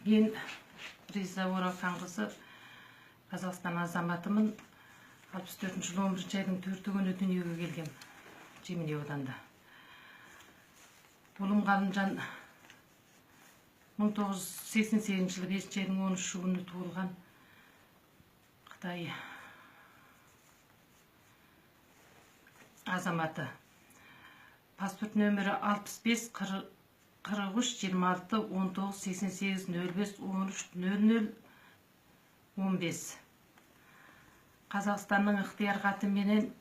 Мен Риза Оралханқызы, Қазақстан азаматымын. 64 жылы 11 айдың 4 күні дүниеге келгем, Жеміне ауданында. Ұлым Ғалымжан 1988 жылы 5 айдың 13 күні туылған, Қытай азаматы. Паспорт нөмірі 65 43 26 19 88 05 13 00 15. Қазақстанның ықтияр хатыменен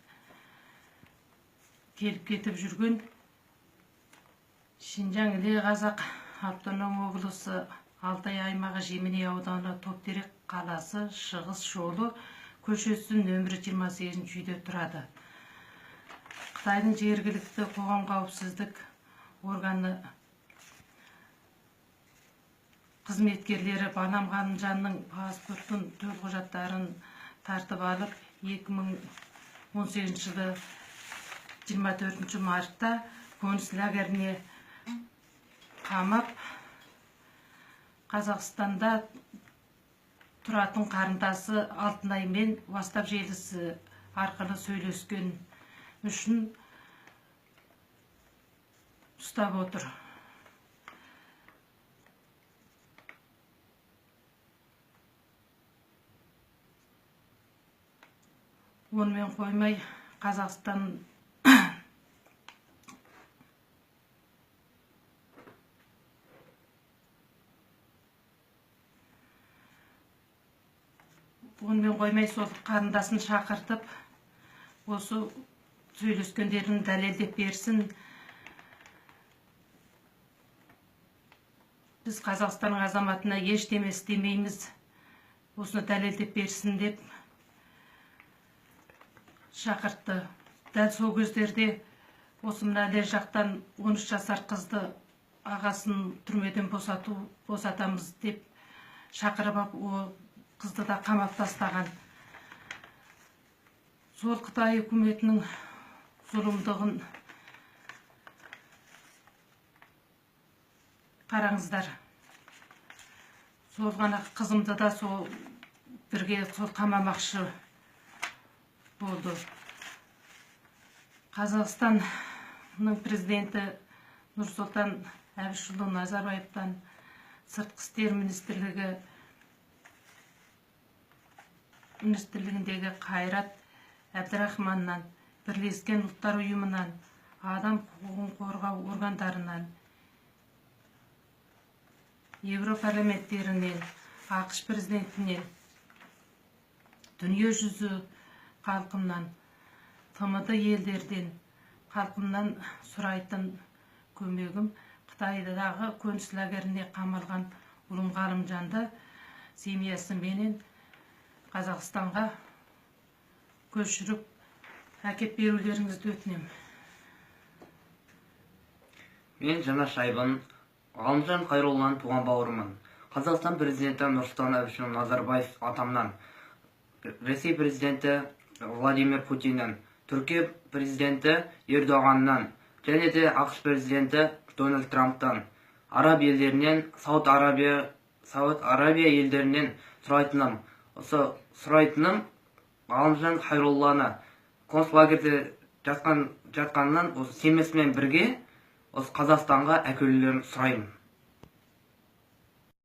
келіп кетіп жүрген Шинжаң Іле Қазақ автоном облысы Алтай аймағы Жеміне ауданы Топтерек қаласы Шығыс жолы көшесі нөмірі 28 үйде тұрады. Қытайдың жергілікті қоғам қауіпсіздік органы қызметкерлері балам Ғалымжанның паспортын, төлқұжаттарын тартып алып, 2018 жылы 24 мартта концлагеріне қамап, Қазақстанда тұратын қарындасы Алтынаймен WhatsApp желісі арқылы сөйлескен үшін ұстап отыр. Онымен қоймай Қазақстан онымен қоймай сол қарындасын шақыртып, осы сөйлескендерін дәлелдеп берсін. Біз Қазақстанның азаматына ештеме істемейміз, осыны дәлелдеп берсін деп шақыртты. Дәл сол кездерде осы мына Іле жақтан 13 жасар қызды ағасын түрмеден босатамыз деп шақырып алып, ол қызды да қамап тастаған. Сол Қытай үкіметінің зұлымдығын қараңыздар. Сол ғана қызымды да сол бірге сол қамамақшы болды. Қазақстанның президенті Нұрсұлтан Әбішұлы Назарбаевтан, Сыртқы істер министрлігіндегі Қайрат Әбдірахманнан, Бірлескен Ұлттар Ұйымынан, адам құқығын қорғау органдарынан, Европарламенттерінен, АҚШ президентінен, дүние жүзі халқымнан, ТМД елдерден халқымнан сұрайтын көмегім Қытайдағы концлагеріне қамалған ұлым Ғалымжанды семьясы менен Қазақстанға көшіріп әкеп берулеріңізді өтінемін. Мен Жанар Шайбын, Ғалымжан Қайролланың туған бауырымын. Қазақстан президенті Нұрсұлтан Әбішұлы Назарбаев атамнан, Ресей президенті Владимир Путиннен, Түркия президенті Ердоғаннан және де АҚШ президенті Дональд Трамптан, Араб елдерінен, Сауд Арабия елдерінен сұрайтыным, осы сұрайтыным Ғалымжан Қайролланы концлагерде жатқанынан осы семьясымен бірге осы Қазақстанға әкелулерін сұраймын.